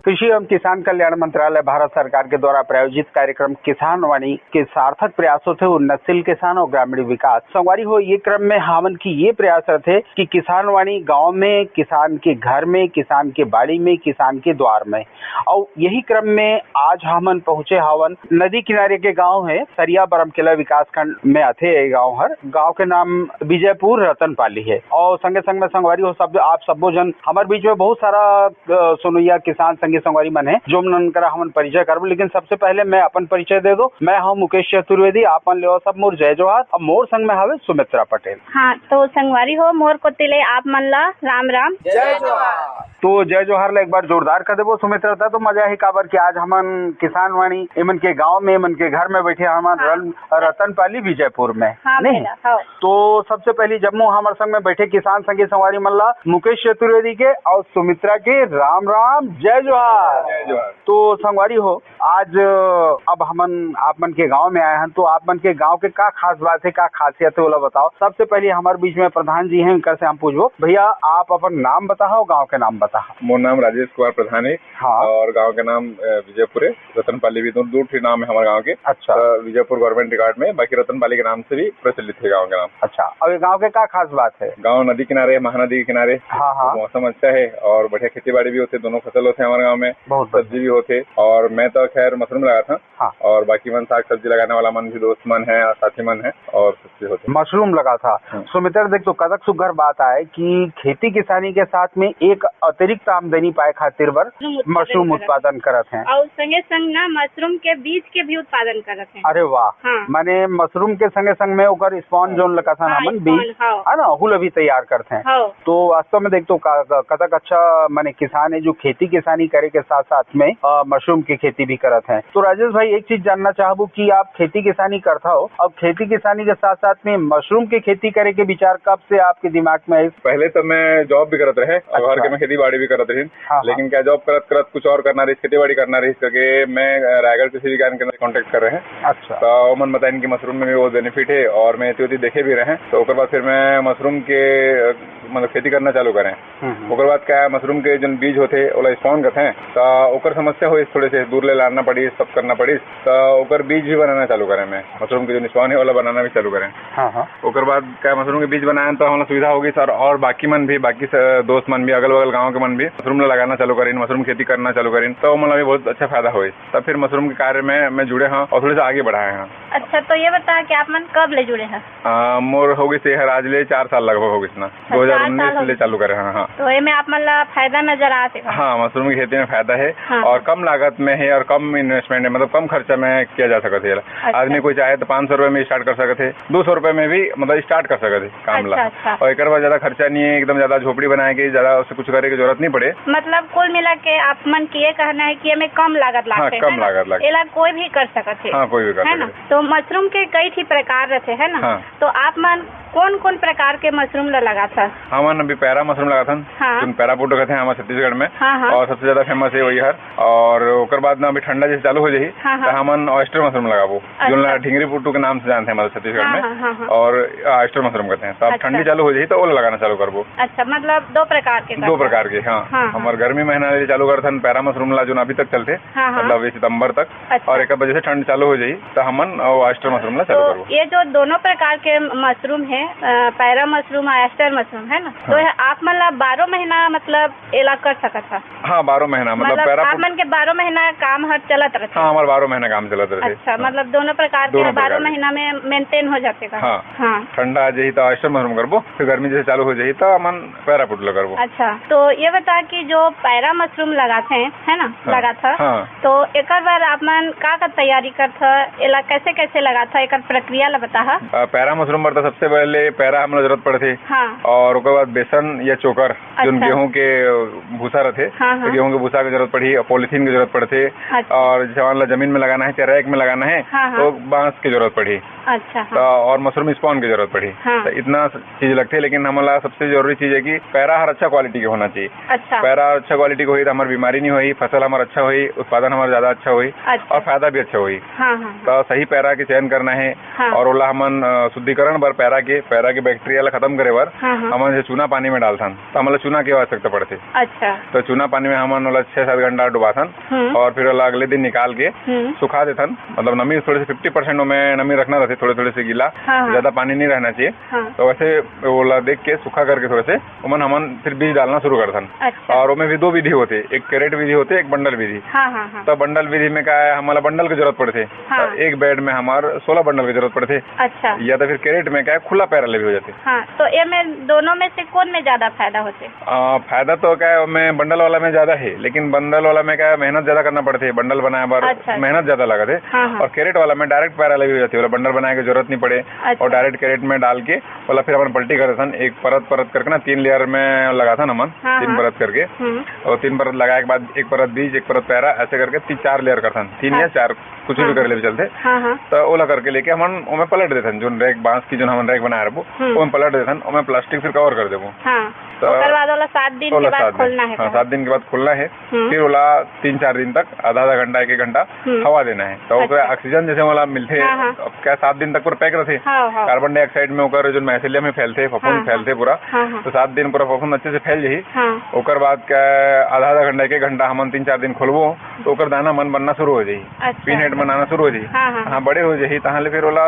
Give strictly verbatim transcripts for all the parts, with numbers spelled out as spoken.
कृषि एवं किसान कल्याण मंत्रालय भारत सरकार के द्वारा प्रायोजित कार्यक्रम किसान वाणी के सार्थक प्रयास होथे उन्नतशील किसान और ग्रामीण विकास। संगवारी हो, ये क्रम में हमन की ये प्रयास रहथे कि किसान वाणी गांव में, किसान के घर में, किसान के बाड़ी में, किसान के द्वार में। और यही क्रम में आज हमन पहुंचे हावन नदी किनारे के गांव है सरिया बरमकेला विकास खंड में आथे ये गांव हर। गांव के नाम विजयपुर रतनपाली है। और संगे संग में संगवारी हो सब, आप सब्बो जन हमर बीच में बहुत सारा अ, सुनैया किसान संगी संगवारी मन हे, जो मन करा हमन परिचय करबो, लेकिन सबसे पहले मैं अपन परिचय दे दो। मैं हूं मुकेश चतुर्वेदी, आप मन लेवा सब मोर जय जोहार। अब मोर संग में हवे सुमित्रा पटेल। हाँ, तो संगवारी हो, मोर कोति ले आप मन ला राम राम। जय जोहार। तो जय जोहार ला एक बार जोरदार कर देबो सुमित्रा, ता तो मजा ही काबर कि आज हमन किसान वाणी एमन के गांव में, एमन के घर में बैठे हमन हाँ। रन-, रतनपाली विजयपुर में। हाँ नहीं? भैया, हाँ। तो सबसे पहली जम्मो हमर संग में बैठे किसान संगी संगवारी मन ला मुकेश चतुर्वेदी के और सुमित्रा के राम राम, जय जोहार। जय जोहार। तो संगवारी हो, आज, अ, अब हमन आप मन के गांव में आए हन, तो आप मन के गांव के का खास बात है, का खासियत है, ओला बताओ। सबसे पहले हमर बीच में प्रधान जी हैं, उनकर से हम पूछबो, भैया आप अपन नाम बताओ, गांव के नाम बताओ। मोर नाम राजेश कुमार प्रधान है हाँ। और गांव के नाम, अ, विजयपुर है। रतनपाली भी दो, दो ठे नाम है हमर गांव के। अच्छा। तो विजयपुर गवर्नमेंट रिकॉर्ड में, बाकी रतनपाली के नाम से भी प्रचलित है गांव का नाम। अच्छा, अब ये गांव के का खास बात है? गांव नदी किनारे है, महानदी के किनारे। हाँ, हाँ। मौसम अच्छा है और बढ़िया खेती बाड़ी भी होथे, दोनों फसल होथे हमर गांव में। बहुत बढ़िया। सब्जी भी होथे और मैं तो खैर मशरूम लगाथंव। हाँ। और बाकी मन साग सब्जी लगाने वाला मन भी दोस्त मन है, साथी मन है और सब्जी होथे। मशरूम लगाथस। हम्म। सुमित्रा, देख तो कतक सुघर बात आय कि खेती किसानी के साथ में एक अतिरिक्त आमदनी पाए खातिर बर मशरूम मशरूम उत्पादन उत्पादन करत हैं। और संगे संग ना मशरूम के बीज के भी उत्पादन करत हैं। अरे वाह। हाँ। माने मशरूम के संगे संग में ओकर स्पॉन हाँ। जोन ल कथन हाँ, हमन बीज, स्पॉन, हाँ। है ना, ओहू ल भी तैयार करत हैं। हाँ। तो वास्तव में देख तो का, का, कतक अच्छा माने किसान है जो खेती किसानी करे के साथ साथ में, अ, मशरूम की खेती भी करत हैं। तो राजेश भाई, एक चीज जानना चाहबो कि आप खेती किसानी करत हो, अब खेती किसानी के साथ साथ में मशरूम की खेती करे के विचार कब से आपके दिमाग में आइस? पहले तो मैं जॉब भी करत रहे और घर अच्छा। के मैं खेती बाड़ी भी करत रहिन। हाँ, हाँ। लेकिन क्या जॉब करत करत कुछ और करना रहिस, खेती बाड़ी करना रहिस करके मैं, अ, रायगढ़ कृषि विज्ञान केंद्र से कॉन्टैक्ट करे रहेंव। अच्छा। तो ओमन बताइन कि मशरूम में भी बहुत बेनिफिट है और मैं एती ओती देखे भी रहेंव। तो ओकर बाद फिर मैं मशरूम के, अ, मतलब खेती करना चालू करेंव। हम्म, हम्म। ओकर बाद का है, मशरूम के जोन बीज होथे, ओला स्पॉन कथे, त ओकर समस्या होइस, थोड़े से दूर ले लाना पड़िस, सब करना पड़िस, त ओकर बीज भी बनाना चालू करेंव मैं। मशरूम के जोन स्पॉन है, ओला बनाना भी चालू करेंव। हाँ, हाँ। ओकर बाद का है, मशरूम के बीज बनाएंव, त हमला सुविधा होगिस और, और बाकी मन भी, बाकी स-, दोस्त मन भी, अगल-बगल गांव के मन भी मशरूम ला लगाना चालू करिन, मशरूम खेती करना चालू करिन, त ओमन ला भी बहुत अच्छा फायदा होइस। तब फिर मशरूम के कार्य में मैं जुड़े हंव और थोड़े से आगे बढ़ाए हंव। अच्छा, तो ये बता कि आप मन कब ले जुड़े हैं? आ, मोर होगिस ये हर आज ले चार साल लगभग होगिस ना। अच्छा, दो हज़ार उन्नीस चार साल हो ले गए। चालू करे हंव, हाँ। तो एमे आप मन ला फायदा नजर आत हे का? हाँ, मशरूम की खेती में फायदा है हाँ। और कम लागत में है और कम इन्वेस्टमेंट है, मतलब कम खर्चा में किया जा सकत है। अच्छा। आदमी कोई चाहे तो पाँच सौ रुपए में स्टार्ट कर सकत है, दो सौ रुपए में भी मतलब स्टार्ट कर सकत है काम ला। अच्छा, अच्छा। और एकर बाद ज्यादा खर्चा नहीं है, एकदम ज्यादा झोपड़ी बनाए के, ज्यादा उसे कुछ करे की जरूरत नहीं पड़े। मतलब कुल मिला के आप मन के ये कहना है कि एमे कम लागत हाँ, लागथे, कम है ना? लागत लागथे। एला कोई भी कर सकत है। हाँ, कोई भी कर है ना? सकत है। तो मशरूम के कई ठी प्रकार रहथे, है ना? हाँ। तो आप मन कौन-कौन प्रकार के मशरूम ला लगाथस? हमन अभी पैरा मशरूम लगाथन, हाँ। जोन पैरा पोटो कहथे हमर छत्तीसगढ़ में, हाँ, हाँ। और सबसे ज्यादा फेमस है वही हर। और ओकर बाद ना अभी ठंडा जैसे चालू हो जाही, हाँ, हाँ। तो हमन ऑयस्टर मशरूम लगाबो, अच्छा। जोन ला ढिंगरी पोटो के नाम से जानथे हमर छत्तीसगढ़ हाँ, में, हाँ, हाँ, हाँ। और ऑयस्टर मशरूम कहथे। तो अब अच्छा। ठंडी चालू हो जाही तो ओला लगाना चालू करबो। अच्छा, मतलब दो प्रकार के दो करथस? प्रकार के, हाँ। हाँ, हाँ। हमर गर्मी महीना ले चालू करथन पैरा मशरूम ला, जोन अभी तक चलथे, हाँ, हाँ। मतलब ये सितंबर तक। अच्छा। और एक बजे से ठंड चालू हो जाही, तो हमन वो ऑयस्टर मशरूम ला चालू तो करबो। ये जो दोनों प्रकार के मशरूम है, अ, पैरा मशरूम और ऑयस्टर मशरूम है ना, तो हाँ। ये आप मन ला बारह महीना मतलब एला कर सकत है? हाँ, बारह महीना, मतलब मतलब पैरा आप पो- मन के बारह महीना काम हर चलत रहथे? हाँ, हमार बारह महीना काम चलत रहथे। अच्छा, हाँ। मतलब दोनों प्रकार के दोनों बारह प्रकार के। महीना में मेंटेन हो जाथे का? हाँ। हाँ। ठंडा आ जाही तो ऑयस्टर मशरूम करबो, फिर गर्मी जैसे चालू हो जाही तो हमन पैरा पोटो ला करबो। अच्छा, तो ये बता कि जो पैरा मशरूम लगाथे, है ना, हाँ, लगाथा, हाँ। तो एकर बर आप मन का का तैयारी करथा, एला कैसे कैसे लगाथा, एकर प्रक्रिया ला बताहा। अ, पैरा मशरूम बर तो सबसे पहले पैरा हमला जरूरत पड़थे। हाँ। और ओकर बाद बेसन या चोकर, जोन अच्छा। गेहूं के भूसा रथे, हाँ, तो हाँ। गेहूं के भूसा के जरूरत पड़ही और पॉलीथीन के जरूरत पड़थे। अच्छा। और जैसे मान ला जमीन में लगाना है, चाहे रैक में लगाना है, हाँ, हाँ। तो बांस के जरूरत पड़ही। अच्छा, हाँ। तो और मशरूम स्पॉन के जरूरत पड़ही। हाँ। तो इतना चीज लगथे, लेकिन हमन ला सबसे जरूरी चीज है कि पैरा हर अच्छा क्वालिटी के होना चाहिए। अच्छा। पैरा अच्छा क्वालिटी के होही तो हमार बीमारी नहीं होही, फसल हमार अच्छा होही, उत्पादन हमार ज्यादा अच्छा होही अच्छा। और फायदा भी अच्छा होही। हाँ, हाँ, हाँ। तो सही पैरा के चयन करना है हाँ। और ओला हमन, अ, शुद्धिकरण बर पैरा के पैरा के बैक्टीरिया ला खतम करे बर हाँ, हाँ। हमन जे चूना पानी में डालथन, त हमन ला चूना के आवश्यकता पड़थे। अच्छा। तो चूना पानी में हमन ओला छह सात घंटा डुबाथन हम्म। और फिर ओला अगले दिन निकाल के हम्म। सुखा देथन। मतलब नमी थोड़े से फिफ्टी परसेंट ओमे नमी रखना रहथे, थोड़े थोड़े से गीला, हाँ, हाँ। ज्यादा पानी नहीं रहना चाहिए। हाँ। तो वैसे ओला देख के सूखा करके थोड़े से ओमन हमन फिर बीज डालना शुरू करथन। अच्छा। और ओमे भी दो विधि होथे, एक कैरेट विधि होथे, एक बंडल विधि। हाँ, हाँ, हाँ। तो बंडल विधि में का है, हमला बंडल के जरूरत पड़थे। हाँ। तो एक बेड में हमार सोलह बंडल के जरूरत पड़थे। अच्छा। या तो फिर कैरेट में का है, खुला पैरा ले भी हो जाथे। हाँ, तो ये में दोनों में से कौन में ज्यादा फायदा होथे? आ, फायदा तो का है, में बंडल वाला में ज्यादा है, लेकिन बंडल वाला में का है, मेहनत ज्यादा करना पड़थे, बंडल बनाए बर अच्छा, अच्छा। मेहनत ज्यादा लगत है। हाँ, हाँ। और कैरेट वाला में डायरेक्ट पैरा ले भी हो जाथे, ओला बंडल बनाए के जरूरत नहीं पड़े। अच्छा। और डायरेक्ट कैरेट में डाल के ओला फिर हमन पलटी कर देथन, एक परत परत करके ना, तीन लेयर में लगाथन हमन, हाँ, तीन हाँ। परत करके। हम्म। और तीन परत लगाए के बाद एक परत बीज, एक परत पैरा, ऐसे करके तीन चार लेयर करथन, तीन हाँ। या चार, कुछ भी हाँ। कर ले भी चलथे। हाँ, हाँ। तो ओला करके लेके हमन ओमे पलट देथन, जोन रैक, बांस की जोन हमन रैक बनाए रहबो, हम्म। ओमे पलट देथन, ओमे प्लास्टिक फिर कवर कर देबो। हाँ। तो ओकर बाद ओला सात दिन के ओला बाद सात दिन। खोलना है हाँ, का? सात दिन के बाद खोलना है। हम्म। फिर ओला तीन चार दिन तक आधा आधा घंटा, एक एक घंटा हम्म। हवा देना है, तो ओकरा अच्छा। ऑक्सीजन जैसे वाला मिलथे। हाँ, हाँ। अब क्या, सात दिन तक पूरा पैक रहथे। हाँ, हाँ। कार्बन डाइऑक्साइड में ओकर जो माइसेलियम में फैलथे, फफूंद हाँ, हाँ। फैलथे पूरा, हाँ, हाँ। तो सात दिन पूरा फफूंद अच्छे से फैल जाही। हाँ। ओकर बाद क्या, आधा आधा घंटा, एक एक घंटा हमन तीन चार दिन खोलबो, तो ओकर दाना मन बनना शुरू हो जाही, अच्छा, पीनट अच्छा। मन आना शुरू हो जाही। हाँ, हाँ, हाँ, हाँ। बड़े हो जाही, तहाँ ले फिर ओला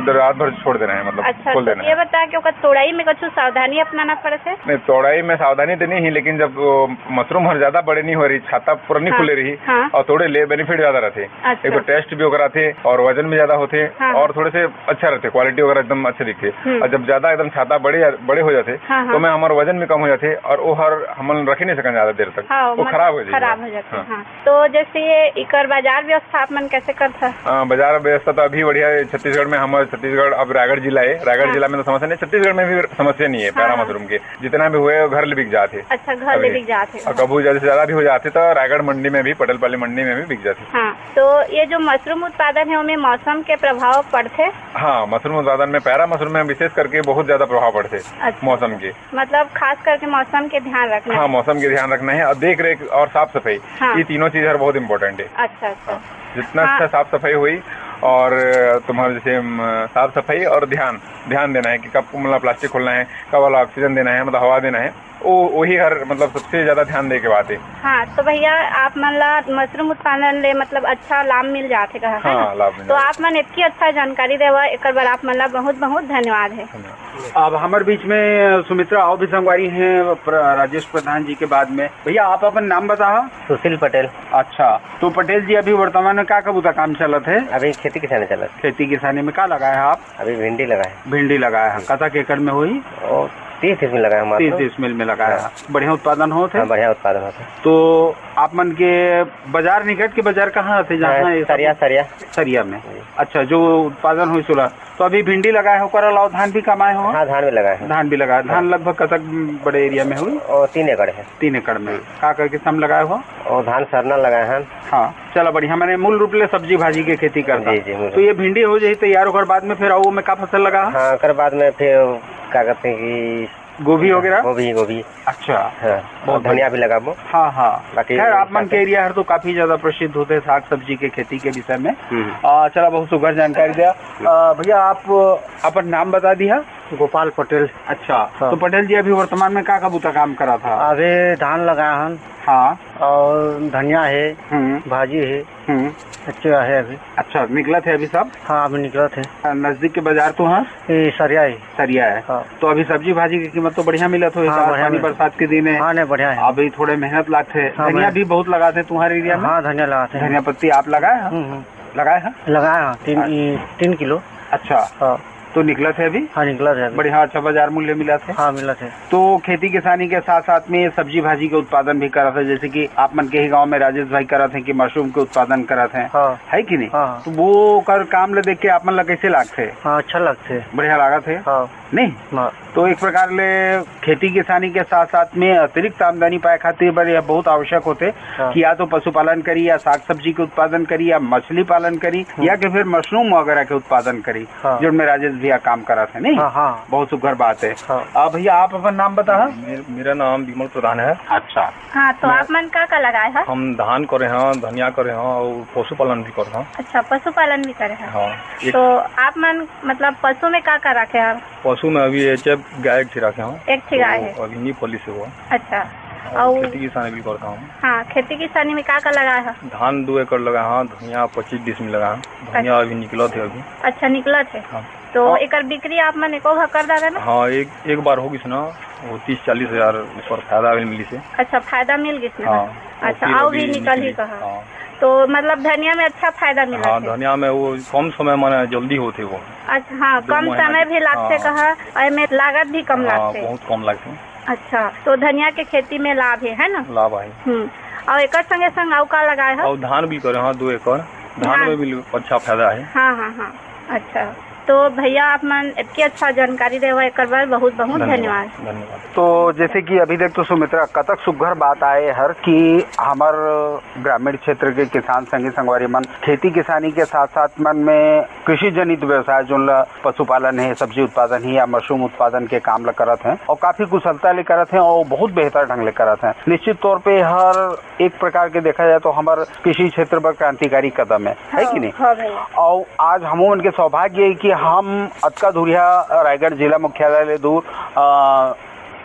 रात भर छोड़ देना है, मतलब अच्छा, खोल तो देना ये है। बता कि ओकर तोड़ाई में कुछ सावधानी अपनाना पड़थे? नहीं, तोड़ाई में सावधानी तो नहीं है, लेकिन जब वो मशरूम हर ज्यादा बड़े नहीं हो रही, छाता पूरा नहीं हाँ, खुले रही हाँ। और तोड़े ले, बेनिफिट ज्यादा रहथे। अच्छा। एक तो टेस्ट भी ओकर आथे और वजन भी ज्यादा होथे हाँ, और हाँ। थोड़े से अच्छा रहथे, क्वालिटी वगैरह एकदम अच्छे दिखथे। हम्म। और जब ज्यादा एकदम छाता बड़े, बड़े हो जाथे, हाँ, हाँ। तो में हमार वजन भी कम हो जाथे और वो हर हमन रखे नहीं सकन ज्यादा देर तक, हाँ, वो मतलब खराब हो जाही। खराब हो जाथे, हाँ। हाँ। तो जैसे ये इकर बाजार व्यवस्था आप मन कैसे करथा? अ, बाजार व्यवस्था तो अभी बढ़िया है छत्तीसगढ़ में। हमर छत्तीसगढ़ अब रायगढ़ जिला है, रायगढ़ हाँ। जिला में तो समस्या नहीं, छत्तीसगढ़ में भी समस्या नहीं है हाँ, पैरा हाँ। मशरूम के। जितना भी हुए, वो घर ले बिक जात है अच्छा, घर ले अभी। बिक जात है। और कभू ज्यादा से ज्यादा भी हो जाते तो रायगढ़ मंडी में भी, पटेल पाली मंडी में भी बिक जाते। हाँ, तो ये जो मशरूम उत्पादन है, ओमे मौसम के प्रभाव पड़थे? हाँ, मशरूम उत्पादन में, पैरा मशरूम में विशेष करके बहुत ज्यादा प्रभाव पड़थे अच्छा। मौसम के। मतलब खास करके मौसम के ध्यान रखना हाँ, है। मौसम के ध्यान रखना है और देख रेख और साफ सफाई, हाँ। ये तीनों चीज हर बहुत इंपॉर्टेंट है। अच्छा, अच्छा। हाँ, जितना हाँ। अच्छा साफ सफाई हुई और तुम्हारा जैसे, अम, साफ सफाई और ध्यान, ध्यान देना है कि कब, मतलब, प्लास्टिक खोलना है, कब वाला ऑक्सीजन देना है, मतलब हवा देना है, वो, वही हर, मतलब, सबसे ज्यादा ध्यान दे के बात है। हाँ, तो भैया, आप मन ला मशरूम उत्पादन ले, मतलब, अच्छा लाभ मिल जाथे कहा, है हाँ, ना? लाभ मिल तो जाथे। आप मन इतनी अच्छा जानकारी देवा, एकर बर आप मन ला बहुत बहुत धन्यवाद है। धन्यवाद। अब हमर बीच में सुमित्रा और भी संगवारी हैं प्र-, राजेश प्रधान जी के बाद में। भैया, आप अपन नाम बताओ। सुशील पटेल। अच्छा, तो पटेल जी, अभी वर्तमान में का का बुता काम चलत है? अभी खेती किसानी चलत। खेती किसानी में का लगाए हैं आप? अभी भिंडी लगाए हैं। भिंडी लगाए हैं। हम्म। कतक एकड़ में हुई? ओ, तीस डिसमिल लगाए हैं हम तीस आपको। डिसमिल में लगाए हाँ। हैं। बढ़िया उत्पादन होत है? हाँ, बढ़िया उत्पादन होत है। तो आप मन के बाजार निकट के बाजार कहाँ आथे, जहाँ हाँ, ये सब सरिया, सरिया। सरिया में। जी। अच्छा, जो उत्पादन हुई सोला, तो अभी भिंडी लगाए हो, ओकर अलावा धान भी कमाए हो? हाँ, धान भी लगाए हैं। धान भी लगाए। धान हाँ। लगभग कतक बड़े एरिया में हुई? ओ, तीन एकड़ है। तीन एकड़ में। हम्म। का करके सम लगाए हो? ओ, धान सरना लगाए हैं। हाँ, चला बढ़िया, माने मूल रूप ले सब्जी भाजी के खेती करता। जी, जी, मूल तो रूप। ये भिंडी हो जाही तैयार, ओकर बाद में फिर आओ में का फसल लगा? हाँ, ओकर बाद में फिर का कहते हैं कि गोभी वगैरह? गोभी, गोभी। अच्छा। हाँ, बहुत धनिया बढ़िया। भी लगाबो। हाँ, हाँ। बाकी खैर, आप मन के एरिया हर तो काफी ज्यादा प्रसिद्ध होते हैं साग सब्जी के खेती के विषय में। हम्म। आ, चला, बहुत सुघर जानकारी दिया। आ, भैया, आप अपन नाम बता दिया। गोपाल पटेल। अच्छा, हाँ। तो पटेल जी, अभी वर्तमान में का का बुता काम करा था? अभी धान लगाए हन। हाँ। और धनिया है, हम्म। भाजी है, हम्म। अच्छा है अभी। अच्छा, निकलत है अभी सब? हाँ, अभी निकलत है। नजदीक के बाजार तो है? ये सरिया है। सरिया है। हाँ। तो अभी सब्जी भाजी की कीमत तो बढ़िया मिलत होही, हाँ, बढ़िया पानी मिलत। बरसात के दिन है। हाँ, नहीं, बढ़िया है। अभी थोड़े मेहनत लागथे। हाँ, धनिया बढ़िया। भी बहुत लगाथे तुम्हारे एरिया में? हाँ, धनिया लगाथे। धनिया पत्ती आप लगाए हैं? हम्म, हम्म। लगाए हैं? लगाए हैं, तीन, अच्छा। ई, तीन किलो। अच्छा। हाँ। तो निकलत है अभी? हाँ, निकलत है अभी। बढ़िया, अच्छा बाजार मूल्य मिलत है? हाँ, मिलत है। तो खेती किसानी के साथ साथ में ये सब्जी भाजी के उत्पादन भी करत है, जैसे कि आप मन के ही गांव में राजेश भाई करत हैं कि मशरूम के उत्पादन करत हैं, हाँ। है कि नहीं? हाँ, हाँ। तो वो कर काम ले देख के आप मन ला कैसे लागथे? हाँ, अच्छा लागथे। बढ़िया लागत है? हाँ। नहीं? हाँ। तो एक प्रकार ले खेती किसानी के साथ साथ में अतिरिक्त आमदनी पाए खातिर बर यह बहुत आवश्यक होथे हाँ। कि या तो पशुपालन करी या साग सब्जी के उत्पादन करी या मछली पालन करी हम्म। या कि फिर मशरूम वगैरह के उत्पादन करी, हाँ। जोन में राजेश भैया काम करत है, नहीं? हाँ, हाँ। बहुत सुघर बात है। हाँ। आ, भैया, आप अपन नाम बताहा। मेर-, मेरा नाम विमल प्रधान है। अच्छा। हाँ, तो मैं आप मन का का लगाए हैं? हम धान करे हैं, धनिया करे हैं और पशुपालन भी करे हैं। अच्छा, पशुपालन भी करे हैं। हाँ, एक तो आप मन, मतलब, पशु में का का रखे हैं? सु में अभी एच एफ गाय एक ठे रखे हूँ। एक ठे गाय तो है। अभी नहीं पली से हुआ। अच्छा। और और खेती किसानी भी करता हूँ। हाँ, खेती किसानी में का का लगाए है? धान दो एकड़ लगा है, धनिया पच्चीस डिसमिल लगा है, धनिया अच्छा। अभी निकलत है अभी। अच्छा, निकलत है। हाँ। तो हाँ। एकर बिक्री आप मन एको घर कर डाले ना? हाँ, एक, एक बार हो गई ना, वो तीस चालीस हजार ऊपर फायदा अभी मिली से। अच्छा, फायदा मिल गई ना? हाँ, अच्छा, फिर आओ अभी भी निकल ही निकली। कहा। हाँ। तो मतलब धनिया में अच्छा फायदा मिला हाँ, है? धनिया में वो कम समय माने जल्दी होते वो। अच्छा, हाँ, दो कम महीना समय के। भी लागते हाँ। कहा, और एमे लागत भी कम हाँ, लागते। बहुत कम लागते। अच्छा, तो धनिया के खेती में लाभ है, है ना? लाभ है। हम्म। और एकर संगे संग अउ का लगाए हो? और धान भी करे, हाँ, दो एकड़। धान धान। में भी अच्छा फायदा है। हाँ, हाँ, हाँ। अच्छा, तो भैया आप मन इतनी अच्छा जानकारी देवा एकर बर बहुत बहुत धन्यवाद। धन्यवाद। धन्यवाद। तो जैसे कि अभी देख तो सुमित्रा, कतक सुग्घर बात आए हर कि हमर ग्रामीण क्षेत्र के किसान संगी संगवारी मन खेती किसानी के साथ साथ मन में कृषि जनित व्यवसाय जोन ला पशुपालन है, सब्जी उत्पादन है या मशरूम उत्पादन के काम ला करत हैं और काफी कुशलता ले करत हैं और बहुत बेहतर ढंग ले करत हैं। निश्चित तौर पे हर एक प्रकार के देखा जाए तो हमर कृषि क्षेत्र पर क्रांतिकारी कदम है, है कि हाँ, नहीं? हाँ भैया। और आज हमो मन के सौभाग्य है कि हम अतका दूरिहा रायगढ़ जिला मुख्यालय ले दूर, अ,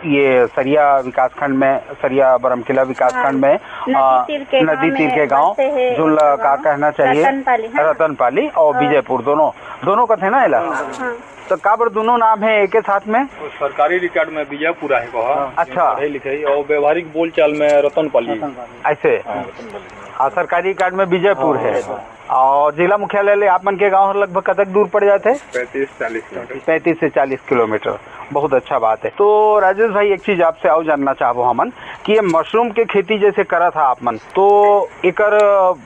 ये सरिया विकासखंड में, सरिया बरमकिला विकासखंड हाँ। में, नदी अ, तीर के नदी गांव तीर में के गांव, बसे हे, जोन ला का गांव। कहना चाहिए? रतनपाली, हाँ। रतनपाली और हाँ। विजयपुर दोनों, दोनों कथे ना एला? हाँ। तो काबर दोनों नाम है एक साथ में? वो सरकारी रिकॉर्ड में विजयपुर आहे कहा। हाँ। अच्छा। पढ़ाई लिखाई और व्यवहारिक बोलचाल में रतनपाली। रतनपाली। ऐसे? हाँ, रतनपाली। हाँ, सरकारी रिकॉर्ड में विजयपुर हाँ, है। हाँ। और जिला मुख्यालय ले आप मन के गांव हर लगभग कतक दूर पड़ जाथे? पैंतीस चालीस किलोमीटर। पैंतीस से चालीस किलोमीटर। बहुत अच्छा बात है। तो राजेश भाई, एक चीज आपसे और जानना चाहबो हमन कि ये मशरूम के खेती जैसे करत हा आप मन, तो एकर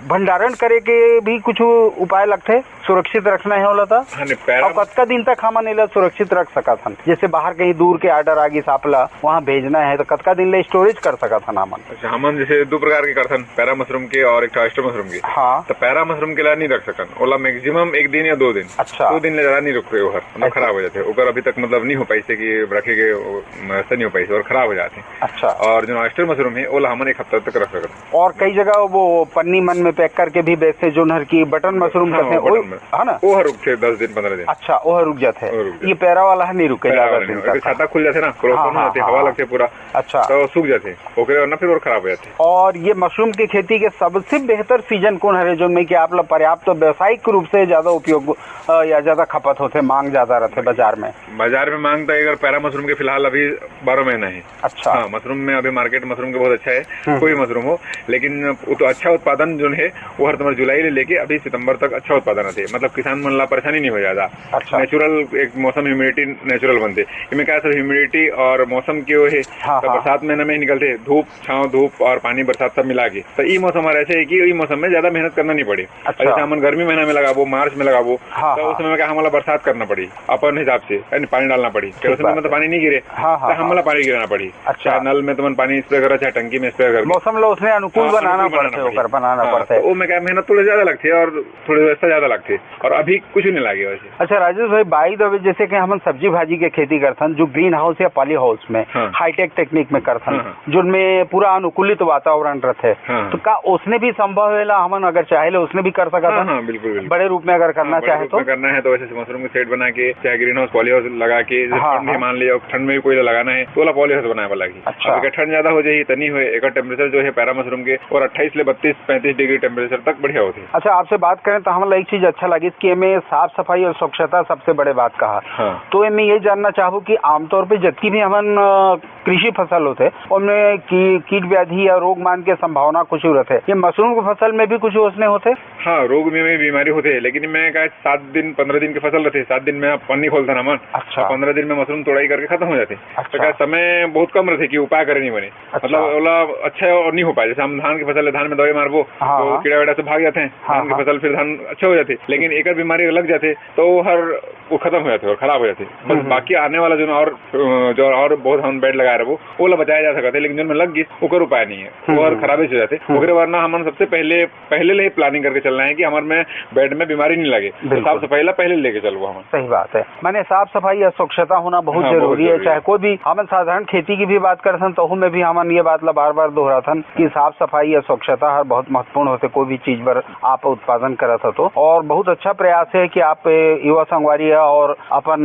भंडारण करे के भी कुछ उपाय लगथे, सुरक्षित रखना है ओला त? हाँ, नहीं, पैरा और कतका दिन तक हमन एला सुरक्षित रख सकत हन? जैसे बाहर कहीं दूर के ऑर्डर आ गिस, आप ला वहाँ भेजना है, तो कतका दिन ले स्टोरेज कर सकत हन हमन? अच्छा, हमन जैसे दो प्रकार के करथन, पैरा मशरूम के और एक ठो ऑयस्टर मशरूम के। हाँ। तो पैरा मशरूम के ला नहीं रख सकन, ओला मैक्सिमम एक दिन या दो दिन। अच्छा। दो दिन ले ज्यादा नहीं रखे, ओहर मतलब ऐसे? खराब हो जाथे। ओकर अभी तक मतलब नहीं हो पाइस हे कि रखे के, ओ, ऐसा नहीं हो पाइस हे और खराब हो जाथे। अच्छा। और जो ऑयस्टर मशरूम है, ओला हमन एक हफ्ता तक रख सकत हन। और कई जगह वो पन्नी मन में पैक करके भी बेचथे, जोन हर की बटन मशरूम हाँ, कथे, वो बटन ओ, में। है ना? ओहर रुकथे दस दिन, पन्द्रह दिन। अच्छा, ओहर रुक जाथे। ओहर रुक जाथे। ये पैरा वाला है, नहीं रुके पैरा ज्यादा वाला दिन नहीं, तक। छाता खुल जाथे ना, पूरा हाँ, open हो हाँ, जाथे, हाँ, हवा हाँ। लगथे पूरा। अच्छा। तो सूख जाथे, ओकरे बाद ना फिर और खराब हो जाथे। और ये मशरूम के खेती के सबसे बेहतर सीजन कौन हरे, जोन में कि आप ला पर्याप्त व्यावसायिक रूप से ज्यादा उपयोग, अ, या ज्यादा खपत होथे, मांग ज्यादा रहथे बाजार में? बाजार में मांग तो अगर पैरा मशरूम के फिलहाल अभी बारह महीना है। अच्छा। हाँ, मशरूम में अभी मार्केट मशरूम के बहुत अच्छा है, हम्म। कोई मशरूम हो, लेकिन वो तो अच्छा उत्पादन जो है, वो हर तुम्हारे जुलाई ले लेके अभी सितंबर तक अच्छा उत्पादन आते, मतलब किसान मन ला परेशानी नहीं हो ज्यादा। अच्छा। नेचुरल एक मौसम, ह्यूमिडिटी नेचुरल बनते। इनमें क्या सर, ह्यूमिडिटी और मौसम के वो है, हाँ, तो हाँ। बरसात महीना में निकलते, धूप, छांव, धूप और पानी, बरसात सब मिला के, तो ई मौसम हमारा ऐसे है कि ई मौसम में ज्यादा मेहनत करना नहीं पड़े। अच्छा। जैसे हमन गर्मी महीना में लगाबो, मार्च में लगाबो, हाँ, तो हाँ। उस समय में क्या हमला बरसात करना पड़ी, अपन हिसाब से, यानी पानी डालना पड़ी। ठीक उस समय बात में तो है। पानी नहीं गिरे, हाँ, हाँ, तो हमला हाँ। पानी गिराना पड़ी। अच्छा। चाहे नल में तुमन पानी स्प्रे करो, चाहे टंकी में स्प्रे करके। मौसम ला उसने अनुकूल हाँ, बनाना अनुकूल बनाना पड़थे, पड़ी। ओकर बनाना हाँ, पड़थे। तो वो में क्या मेहनत थोड़ा ज्यादा लगथे और थोड़ी व्यवस्था ज्यादा लगथे। और अभी कुछ नहीं लागे वैसे। अच्छा राजेश भाई, by the way, जैसे कि हमन सब्जी भाजी के खेती करथन, जो ग्रीन हाउस या पॉली हाउस में, हाँ। हाईटेक टेक्निक में करथन, हाँ, हाँ। जोन में पूरा अनुकूलित वातावरण रथे, हाँ। तो का उसने भी संभव है ला, हमन अगर चाहे ले उसने भी कर सकत हाँ, हन? हाँ, बिल्कुल, बिल्कुल। बड़े रूप में अगर करना हाँ, बड़े चाहे रूप तो? में करना है तो वैसे मशरूम के शेड बना के, चाहे ग्रीन हाउस, पॉली हाउस लगा के, जैसे हाँ, ठंड है हाँ। मान लिया, ठंड में कोई लगाना है, तो ओला पॉली हाउस बनाए वाला है। अच्छा। अब अगर ठंड ज्यादा हो जाही, तो नहीं होए, एकर टेम्परेचर जो है पैरा मशरूम के, और अट्ठाईस ले बत्तीस, पैंतीस डिग्री टेम्परेचर तक बढ़िया होथे। अच्छा, आपसे बात करें तो हमला एक चीज अच्छा लगिस कि एमे साफ सफाई और स्वच्छता सबसे बड़े बात कहा। हाँ। तो एमे ये जानना चाहबो कि आमतौर पे जतकी भी हमन, अ, कृषि फसल होथे, ओमे की-, कीट व्याधि या रोग मान के संभावना कुछ रथे, ये मशरूम के फसल में भी कुछ ओसने होथे? हाँ, रोग में, में बीमारी होथे, लेकिन मैं का सात दिन, पन्द्रह दिन के फसल रथे, सात दिन में आप पन्नी खोलथन हमन, अच्छा। और पन्द्रह दिन में मशरूम तोड़ाई करके खत्म हो जाथे। अच्छा। तो का समय बहुत कम रथे कि उपाय करे नहीं बने। अच्छा। मतलब, ओला अच्छा और नहीं हो पाए। जैसे हम धान के फसल ले, धान में दवाई मारबो, हाँ, तो हाँ। कीड़ा वेड़ा से भाग जाथे, हाँ, धान के हाँ। फसल फिर धान अच्छा हो जाथे, लेकिन एकर बीमारी लग जाथे, तो वो हर, वो खत्म हो जाथे और खराब हो जाथे। बस हम्म, हम्म। बाकी आने वाला जो ना और, अ, जो और बहुत हम बेड लगा रहे वो, ओला बचाया जा सकत है, लेकिन जो में लग गई, ओकर उपाय नहीं है, हम्म, वो हर हम्म। खराबे से हो जाथे। हम्म। ओकरे वरना हमन सबसे पहले, पहले ले ही प्लानिंग करके चल लाए कि हमर में बेड में बीमारी नहीं लगे, तो बिल्कुल। साफ सफाई ला पहले लेके चलबो हमन। सही बात है, माने साफ सफाई या स्वच्छता होना बहुत हाँ, बहुत जरूरी है। जरूरी चाहे है। कोई भी, हमन साधारण खेती की भी बात करथन, तहू में भी हमन ये बात ला बार बार दोहराथन कि साफ सफाई या स्वच्छता हर बहुत महत्वपूर्ण होथे, कोई भी चीज बर आप उत्पादन करत हो तो। और बहुत अच्छा प्रयास है कि आप, ए, युवा संगवारी है और अपन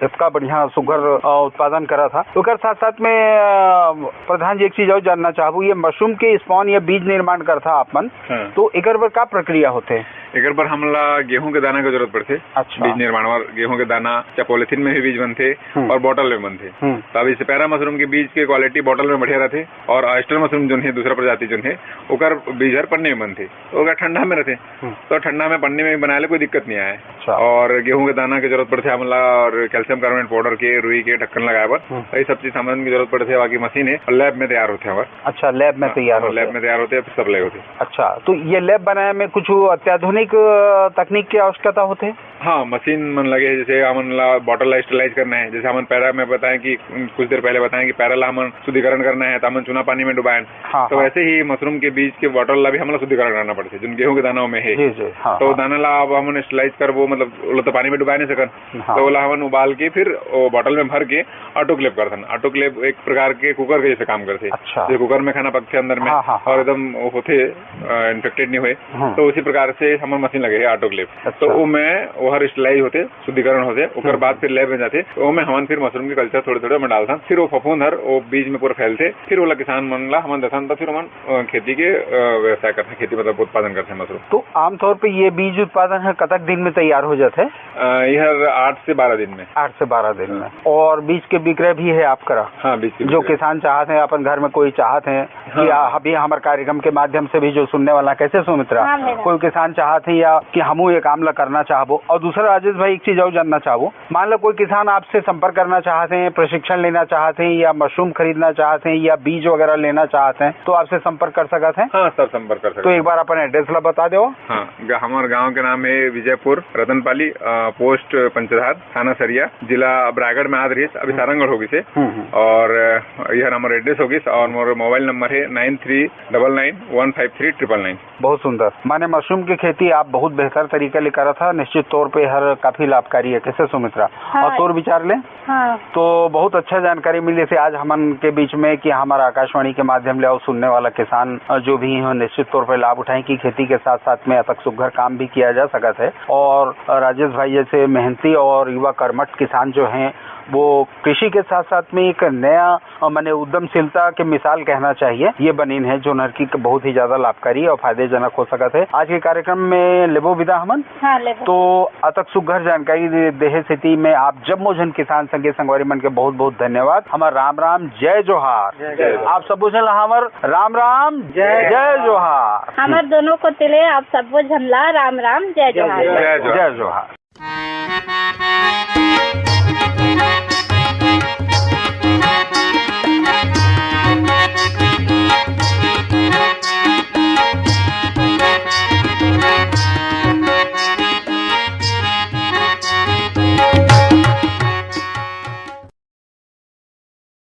इतना बढ़िया सुघर, अ, उत्पादन करत हा। ओकर साथ साथ में, अ, प्रधान जी, एक चीज और जानना चाहबो, ये मशरूम के स्पॉन या बीज निर्माण करत हा आप मन, हाँ। तो एकर बर का प्रक्रिया होथे? एकर बर हमला गेहूं के दाना के जरूरत पड़थे। अच्छा। बीज निर्माण बर गेहूं के दाना, चाहे पॉलीथीन में भी बीज बनथे हम्म। और बॉटल में बनथे। हम्म। तो अब इस पैरा मशरूम के बीज के क्वालिटी बॉटल में बढ़िया रहथे और ऑयस्टर मशरूम जोन हे, दूसरा प्रजाति जोन हे, ओकर बीज हर पन्नी में बनथे, ओकर ठंडा में रहथे। हम्म। तो ठंडा में पन्नी में बनाए ले कोई दिक्कत नहीं आए। अच्छा। और गेहूं के दाना के जरूरत पड़थे हमला और कैल्शियम कार्बोनेट पाउडर के, रुई के ढक्कन लगाए बर, हम्म। ये सब चीज सामान की जरूरत पड़थे। बाकी मशीन है और लैब में तैयार होथे हमार। अच्छा, लैब में हाँ, तैयार हाँ, होथे। लैब में तैयार होथे, फिर सप्लाई होथे। अच्छा, तो ये लैब बनाए में कुछ अत्याधुनिक, अ, तकनीक की आवश्यकता होथे? हाँ, मशीन मन लगे हे, जैसे हमन ला बॉटल ला स्टरलाइज करना है, जैसे हमन पैरा में बताएं कि, कुछ देर पहले बताएं कि पैरा ला हमन शुद्धिकरण करना है, तो हमन चूना पानी में डुबाएं। हाँ, तो हाँ। वैसे ही मशरूम के बीज के बॉटल ला भी हमला शुद्धिकरण करना पड़थे, जोन गेहूं के दाना में है। जी, जी, हाँ, तो हाँ। दाना ला अब हमन स्टरलाइज करबो, मतलब, ओला तो पानी में डुबाए नहीं सकन। हाँ। तो ओला हमन उबाल के फिर वो बॉटल में भर के ऑटोक्लेव करथन। ऑटोक्लेव एक प्रकार के कुकर के जैसे काम करथे। अच्छा। जैसे कुकर में खाना पकथे अंदर में हाँ, हाँ, हाँ। और एकदम वो होथे, अ, इन्फेक्टेड नहीं होए। हम्म। तो उसी प्रकार से हमर मशीन लगे है ऑटोक्लेव। अच्छा। तो वो में वो हर स्टरलाइज होथे, शुद्धिकरण होथे, ओकर हम्म। बाद फिर लैब में जाथे। तो वो में हमन फिर मशरूम के कल्चर थोड़े-थोड़े में डालथन। फिर वो फफूंद हर वो बीज में पूरा फैलथे। फिर ओला किसान मन ला हमन देथन, तो फिर हमन, अ, खेती के, अ, व्यवसाय करथन, खेती मतलब उत्पादन करथन मशरूम। तो आमतौर पे ये बीज उत्पादन है कतक दिन में तैयार हो जाथे? अ, ये हर आठ से बारह दिन में। आठ से बारह दिन में। और बीज के विक्रय भी है आप करा? हाँ, बीज के जो विक्रय। किसान चाहत हैं, अपन घर में कोई चाहत हैं कि हाँ। आ, अभी हमारे कार्यक्रम के माध्यम से भी जो सुनने वाला, कैसे सुमित्रा? हाँ, भैया। कोई किसान चाहत है या कि हमू ये काम ला करना चाहबो। और दूसरा राजेश भाई, एक चीज और जानना चाहबो, मान लो कोई किसान आपसे संपर्क करना चाहत हैं, प्रशिक्षण लेना चाहत हैं या मशरूम खरीदना चाहत हैं या बीज वगैरह लेना चाहत हैं, तो आपसे संपर्क कर सकत हैं? हाँ सर, संपर्क कर सकत तो हैं। एक बार अपन एड्रेस ला बता दो। हाँ, ग-, हमारे गांव के नाम है विजयपुर रतनपाली, अ, पोस्ट पंचधार, थाना सरिया, जिला अब रायगढ़ में आत रहिस, अभी हम्म। सारंगढ़ हो गिस हे। हम्म, हम्म। और, अ, यह हमारा एड्रेस हो गिस और मोर मोबाइल नंबर है नाइन थ्री डबल नाइन वन फाइव थ्री ट्रिपल नाइन। बहुत सुंदर। माने मशरूम की खेती आप बहुत बेहतर तरीके ले करत हा, निश्चित तौर पे हर काफी लाभकारी है। कैसे सुमित्रा? हाँ। और तोर विचार ले? हाँ। तो बहुत अच्छा जानकारी मिली से आज हमन के बीच में कि हमारा आकाशवाणी के माध्यम ले आओ सुनने वाला किसान, अ, जो भी हो, निश्चित तौर पे लाभ उठाएं कि खेती के साथ साथ में अतक सुघर काम भी किया जा सकत है। और राजेश भाई जैसे मेहनती और युवा कर्मठ किसान जो हैं, वो कृषि के साथ साथ में एक नया, अ, माने उद्यमशीलता के मिसाल कहना चाहिए, ये बनीन है, जोन हर की बहुत ही ज्यादा लाभकारी और फायदेजनक हो सकत है। आज के कार्यक्रम में लेबो विदा हमन। हाँ, लेबो। तो अतक सुघर जानकारी दे-, देहे सेती में आप जम्मो झन किसान संगे संगवारी मन के बहुत बहुत धन्यवाद। हमार राम राम, जय जोहार। जय जोहार। आप सबो झन ला हमर राम राम, जय। जय जोहार। हमर दोनों कोति ले आप सबो झन ला राम राम, जय जोहार। जय जोहार। जय जोहार।